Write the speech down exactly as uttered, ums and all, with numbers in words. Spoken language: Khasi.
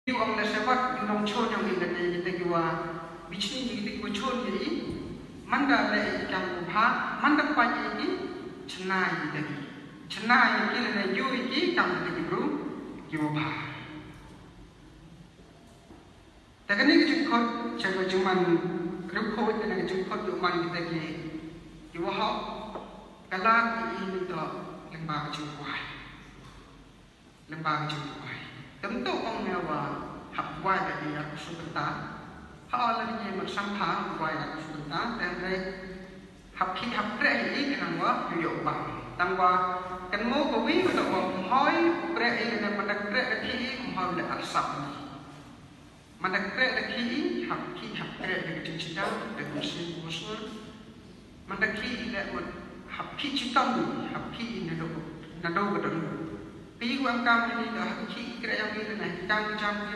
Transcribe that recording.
Ïa ong lehse wat nongshun ïa ngi lane ïa kita kiwa bichni ïa kita kiwa shun ïa i. Man da leh ïa i kam kiwa bha, man da pait ïa i, chna ïa kita ki. Chna ïa ki lane ïoh ïa ki kam kita ki bru kiwa bha. Te kane ka jingkhot, sha ka jingman riewkhuid, kane ka jingkhot ïoh man kita ki, kiwa hok, ka lad ïa i ngi toh lyngba ka jingkwai. Lyngba ka jingkwai. Te ym toh ong ne wa hap kwai da i arphew kynta. Ha la ngi mut sampha kwai arphew kynta, te hynrei hap khih hap kreh ïa i khnang wa ïoh bang. Tangwa kynmaw kawi ka toh wa ym hoi kreh ïa i, ne man da kreh da khih i ym hoi leh arsap ïa i. Man da kreh da khih i, hap khih hap kreh da ka jingshida, da ka mynsiem ka mynsur. Man da khih i leh mut hap khih chitom i, hap khih i naduh, naduh ka daru. Phi wan kam ïa i da hap khih i kreh ïa i, da na hi kam i jam i.